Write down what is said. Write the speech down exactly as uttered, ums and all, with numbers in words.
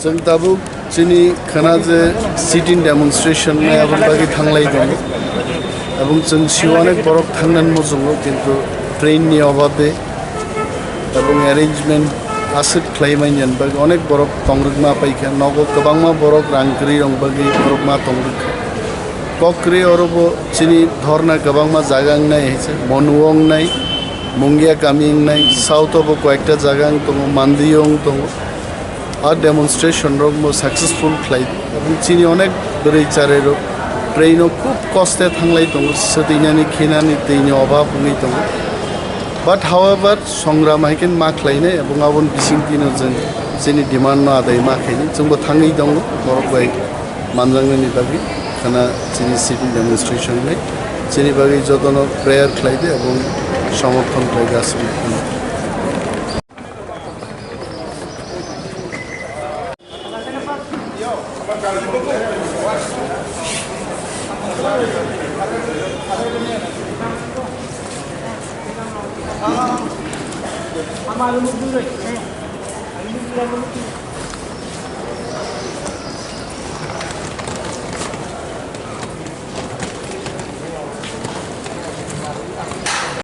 Chwng tabuk chini khana je sit-in demonstration nai aboni bagwi thanglai tongo. Ebong chwng sio onek borok thangnani muchungo, kintu train ni obhabe ebong arrangement aswk khlai manya bagwi onek borok tongrwkma paikha. Nogo kwbangma borok rang kwrwi rong bagwi borok ma tongrwkha. Kok kwrwi oro bo chini dhorna kwbangma jaga wngnai, hai se Monu wngnai, Mungia kami wngnai, south o bo koyekta jaga wng tongo, Mandi wng tongo. A demonstration rok bo successful khlai di. Ebong chini onek bwrwi charai rok train o khub koste thanglai tongo, swtwinani, khinani, twini obhab wngwi tongo. But however, songram hai khe ma khlainai, ebong aboni bising dino chwng chini demand no adai ma khainai, chwngbo thangwi tongo borok bai manjaknani bagwi. Khana chini sit-in demonstration bai chini bagwi jotono prayer khlai di ebong somorthon khlai di aswk.